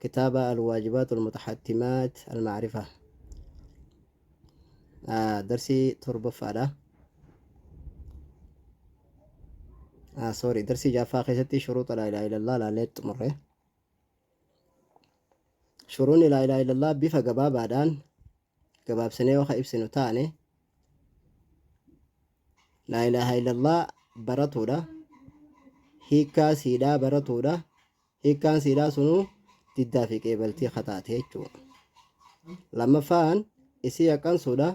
Kitaaba Alwaajibaatu Almutahattimaat Almaarifa darsii torbaffaadha. Sorry, darsii jaaffaa keessatti shuruuxa laa ilaaha illallah laallee xumurre. Shuruunni laa ilaaha illallah bifa gabaabaadhaan gabaabsinee yoo ka ibsinu taane, laa ilaaha illallah baratuudha, hiikkaa siidhaa baratuudha. Hiikkaan siidhaa sunuu diddaa fi qeebaltii kataate jechuudha. Lammaffaan isii yaqqansuudha.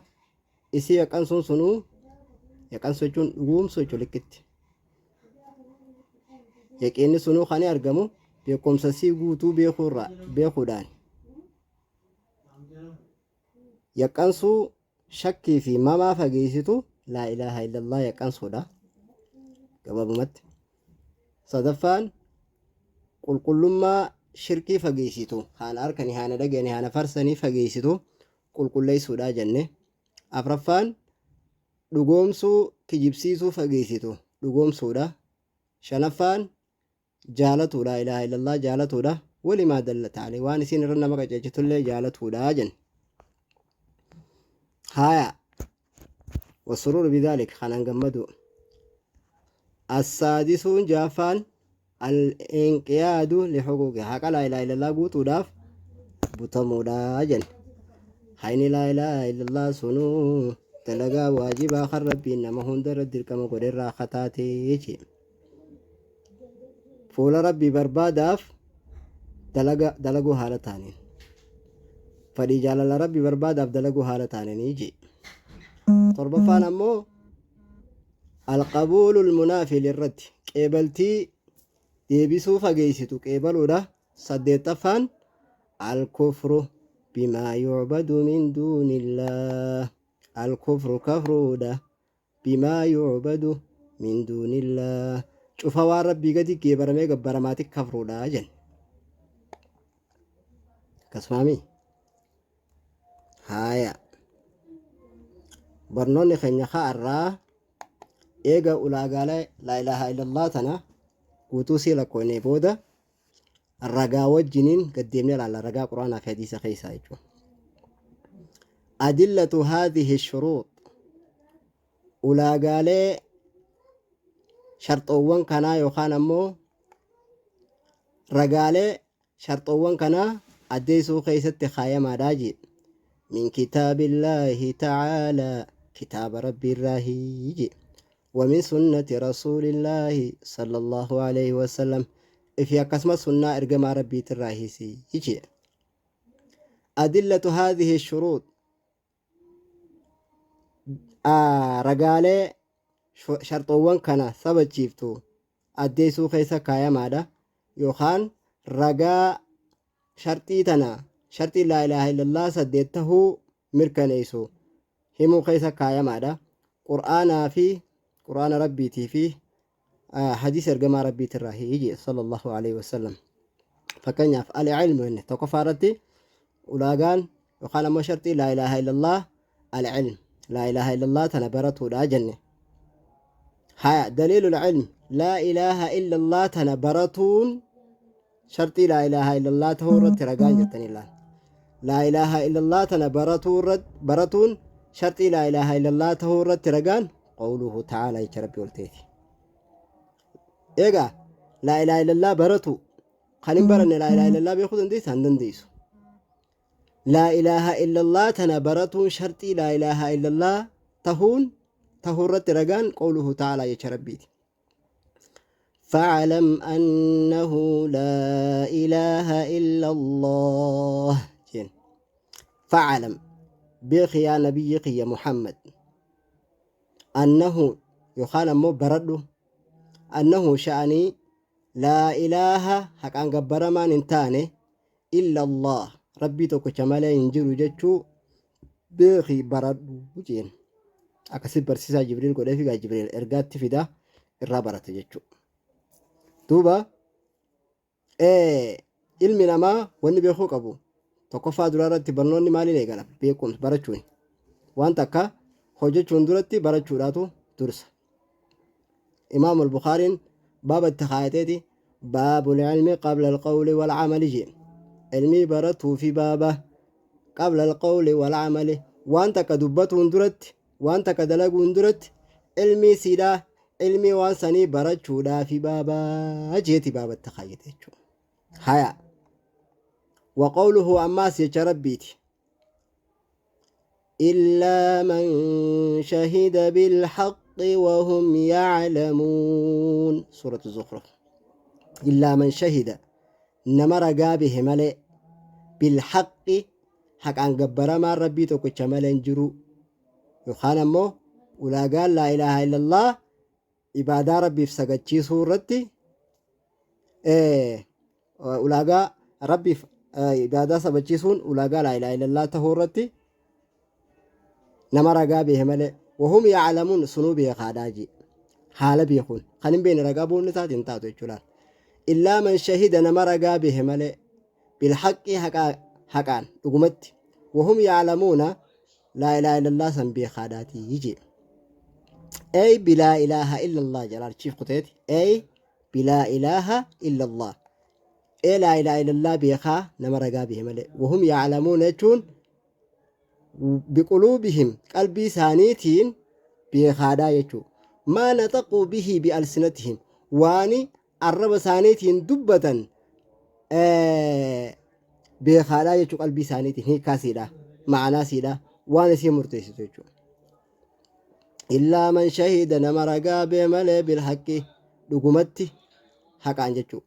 Isii yaqqansuun sunuu, yaqqansuu jechuun dhuguumsuu jechuudha likkitti. Yaqiinni sunuu kan argamu beekumsa sii guutuu beekuurraa beekuudhaan. Yaqqansuu shakkii fi mamaa fageessitu laa ilaaha illallah yaqqansuudha. Gabaabumatti. Sadaffaan qulqullummaa shirkii fageessitu, haana harkanii, haana dhagayanii, haana farsanii fageessitu qulqulleessuudha jenne. Afraffaan dhugoomsuu kijibsiisuu fageessitu dhugoomsuudha. Shanaffaan jaalatu, laa ilaaha illallah jaalatuudha, walimaa dallat alayhi, waan isiin irra nama qajeelchitullee jaalatuudha jenne. Haya, wasuruuru bidhaalik, kanaan gammadu. Assaadisuun, jaaffaan, al-inqiyaadu lihuquuqi, haqa laa ilaaha illallah guutuudhaaf butamuudha jenne. Hayni laa ilaaha illallah sunuu dalagaa waajibaa kan Rabbiin nama hunda irra dirqama godherraa kataate jechi. Fuula Rabbii barbaadaaf dalaga dalaguu haala taaneen, fadhii jaalala Rabbii barbaadaaf dalaguu haala taaneenii jee. Torbaffaan ammoo alqabuulul munaafi lirratti, qeebaltii deebisuu fageessitu qeebaluudha. Saddeettaffaan alkufru bimaa yu'badu min duunillaah, alkufru kafruudha, bimaa yu'badu min duunillaah, cufa waan Rabbii gadi geebaramee gabbaramaati kafruudha jenne. Akkasumaami haaya, barnoonni keenya ka'arraa eega ulaagaalee laa ilaaha illallah tana guutuu sii lakkoonee booda ragaa wajjiniin gaddeemnee ilaalla, ragaa quraanaa fi hadiisa keessaa jechuudha. Adillatu haadhihi shuruux, ulaagaalee sharxoowwan kanaa yookaan ammoo ragaalee sharxoowwan kanaa addeessuu keessatti kaayamaadhaa jee. Min kitaabillaahi ta'aalaa, kitaaba rabbiirraahi jee. Wa min sunnati rasuulillaahi sallallahu aleyhi wasallam, fi akkasumas sunnaa ergamaa rabbiitirraahisi jee. Adillatu haadhihi shuruux, ragaalee sharxoowwan kana sabachiiftu addeessuu keessa kaayamaadha, yookaan ragaa sharxii tana, sharxii laa ilaaha illallah saddeet tahuu mirkaneessu himuu keessa kaayamaadha, qur'aanaa fi qur'aana rabbiitii fi hadiisa ergamaa rabbiitirraa jee sallallahu alaihi wasallam. Fakkeenyaaf, al-ilmu inni tokkoffaa irratti ulaagaan yookaan ammoo sharxii laa ilaaha illallah al-ilm, laa ilaaha illallah tana baratuudha jenne. Haya, daliilul ilm, laa ilaaha illallah tana baratuun sharxii laa ilaaha illallah ta'uu irratti ragaan jettanii laal. Laa ilaaha illallah tana baratuun sharxii laa ilaaha illallah ta'uu irratti ragaan qawluhu ta'aala, jecha rabbi ol ta'eeti. Egaa laa ilaaha illallah baratu kan hin baranne laa ilaaha illallah beekuu dandeessa? Hin dandeessu. Laa ilaaha illallah tana baratuun sharxii laa ilaaha illallah tahuun tahuu irratti ragaan qawluhu ta'aala, jecha rabbiiti. فاعلم أنه لا إله إلا الله جين. فاعلم، beeki yaa nabiyyi kiyya Muhammad, annahu yookaan ammoo baradhu, annahu sha'anii, laa ilaaha, haqaan gabbaramaan hin taane, illa Allah, rabbii tokkicha malee hin jiru jechuu beeki, baradhu jeen. Akkasi barsiisaa Jibriil godhee figaa, Jibriil ergaatti fida, irraa barate jechuudha. Duuba ilmi namaa wanni beekuu qabu tokkoffaa duraa irratti barnoonni maaliin eegala? Beekumsa barachuun. Waan takka hojjechuun duratti barachuudhaatu dursa. Imaam al-Bukhaariin baaba itti kaayateeti, baabul ilmi qabla al-qawli wal amali jeen. Ilmii baratuufi baaba. Qabla alqawli wal amali. Waan takka dubbatuun duratti, waan takka dalaguun duratti ilmii siidhaa, ilmii waan sanii barachuudhaafi baaba jeeti baabatti kaayyate jechuudha. Haya. Wa qawluhu ammaas jecha Rabbiiti. إلا من شهد بالحق وهم يعلمون سورة الزخرف إلا من شهد نما رقا به ملئ بالحق حق عن قبر ما ربي توكتش ملئ جرو يخان أمو ولا قال لا إله إلا الله إبادة ربي في سقتشي سورتي Ulaagaa Rabbiif ibaadaa sabachiisuun ulaagaa laa ilaaha illallah tahuu irratti nama ragaa beeke malee wahum ya'lamuun sunuu beekaadhaa jee haala beekuun kan hin beekne ragaa bu'uun isaatiin hin taatu jechuudha. Illaa man shahida nama ragaa beeke malee bilhaqqii haqaan dhugumatti wahum ya'lamuuna laa ilaaha illallah san beekaadhaatii jee. Ey bilaa ilaaha illallah jalaal chiif kuteeti. Ey bilaa ilaaha illallah ee laa ilaaha illallah beekaa nama ragaa behe malee wahum ya'lamuuna jechuun biquluubihim qalbii isaaniitiin beekaadhaa jechuu maa naxaquu bihii bialsinatihim waani arraba isaaniitiin dubbatan beekaadhaa jechuu qalbii isaaniitiin hiikaa siidha ma'anaa siidha waan isii murteessitu jechuudha. Illaa man shahida nama ragaa bee malee bilhaqqi dhugumatti haqaan jechuu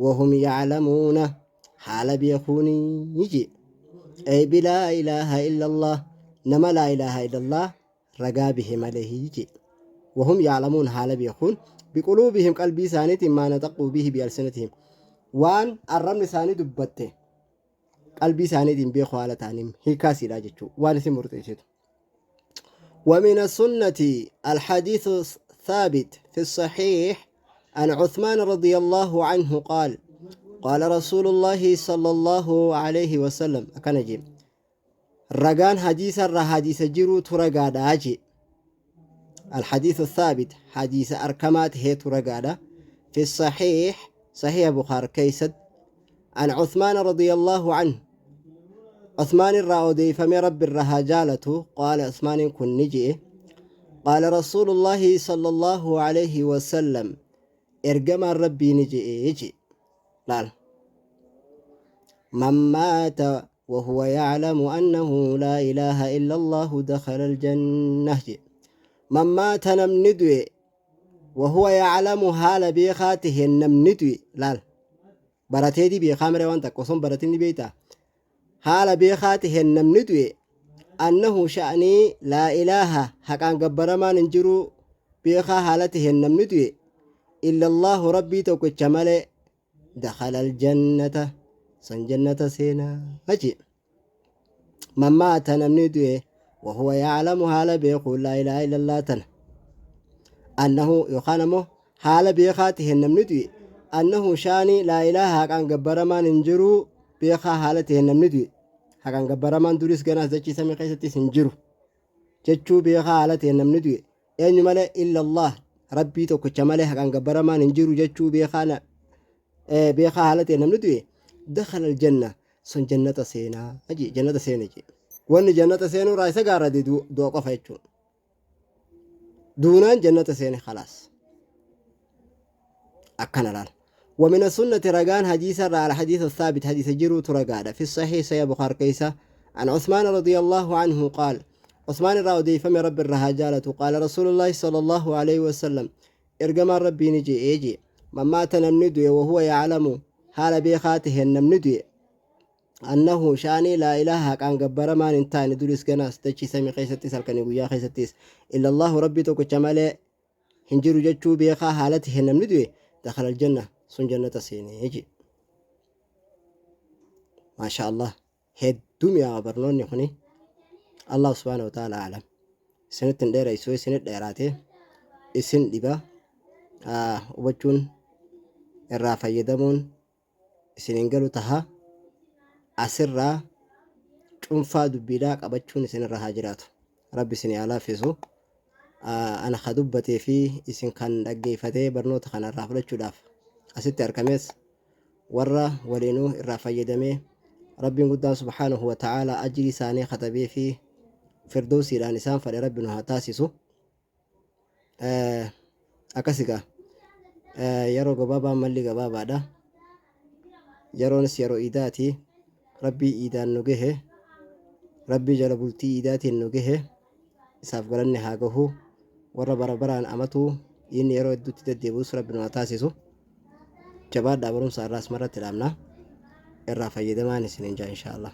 wahum ya'lamuuna haala beekuuni jee ay bilaa ilaaha illallah nama laa ilaaha illallah ragaa bihe malee jee wahum ya'lamuun haala beekuun biquluubihim qalbii isaaniitiin maa naxaquu bihi bialsinatihim waan arrabni isaanii dubbatte qalbii isaaniitiin beeku haala ta'aniin hiikaa siidhaa jechuu waan isin murteessitu. ومن السنة الحديث الثابت في الصحيح عن عثمان رضي الله عنه قال قال رسول الله صلى الله عليه وسلم أكن جيم رجان حديث الرحديث جرو ترجع أجي الحديث الثابت حديث أركمات هي ترجع في الصحيح صحيح بخار كيسد عن عثمان رضي الله عنه عثمان irraa odeeyfame Rabbi irra haa jaalatu qaala Usmaaniin kun ni je'e qaala Rasuulullaahi sallallaahu alayhi wasallam ergamaan Rabbii ni je'e je'e laal man maata وهو يعلم أنه لا إله إلا الله دخل الجنة جي من مات نمني دوي وهو يعلم حال بيخاته نمني دوي لال Barateeti beekaa maree waan takka osoo hin baratin ni beektaa? Haala beekaa taheen namni du'e annahu sha'nii laa ilaaha haqaan gabbaramaan hin jiruu beekaa haala taheen namni du'e illallaahu Rabbii tokkicha malee dakhala aljannata san jannata seenaa jedhe. Man maata namni du'e wahuwa ya'lamu haala beekuun laa ilaaha illallah tana annahu yookaan ammoo haala beekaa taheen namni du'e annahu shaanii laa ilaaha haqaan gabbaramaan hin jiruu beekaa haala taheen namni du'e haqaan gabbaramaan duris ganaas dachii samii keessattis hin jiru jechuu beekaa haala taheen namni du'e eenyu malee illallah rabbii tokkicha malee haqaan gabbaramaan hin jiru jechuu beekaa beekaa haala ta'e namni du'e dakhala aljanna sun jannata seenaa jee jannata seene jee wanni jannata seenuu irraa isa gaarrate du'a qofa jechuun duunaan jannata seene khalaas akkana laal ومن السنة رجان حديث على الحديث الثابت حديث جرو ترقادة في الصحيح سيا بخار كيسة عن عثمان رضي الله عنه قال عثمان راودي فم رب الرهاجالة قال رسول الله صلى الله عليه وسلم Ergamaan Rabbii ni je'e je'e, Man maata namni du'e wahuwa ya'lamu haala beekaa taheen namni du'e annahu sha'anii laa ilaaha haqaan gabbaramaan hin taane duris ganaas dachii samii keessattis halkanii guyyaa keessattis illallaahu Rabbii tokkicha malee hin jiru jechuu beekaa haala taheen namni du'e dakhala aljanna sun jannata seene je'e. Maasha Allah hedduu mi'aawa barnoonni kuni Allah subhaanahu wa ta'ala a'lam isinitti hin dheereysu isinit dheeraate isin dhiba hubachuun irraa fayyadamuun isin hin galu taha asirraa cunfaa dubbiidhaa qabachuun isinirra haa jiraatu rabbi isin haa laaffisu ana ka dubbatee fi isin kan dhaggeeffatee barnoota kana irraa fudhachuudhaaf asitti argames warra waliinuu irraa fayyadamee Rabbiin guddaan subhaanahu wa ta'aalaa ajrii isaanii katabee fi firdowsiidhaan isaan fadhe Rabbi nu haa taasisu. Akkas egaa yeroo gabaabaan malli gabaabaadha. Yeroonis yeroo iidaati. Rabbii iidaan nu gahe. Rabbii jala bultii iidaatiin nu gahe. Isaaf galanni haa gahu. Warra bara baraan amatuu inni yeroo hedduutti deddeebi'us Rabbi nu haa taasisu. Jabaadhaa, barumsa irraa asumarratti dhaabna. Irraa fayyadamaan isiniin jaa, inshaallah.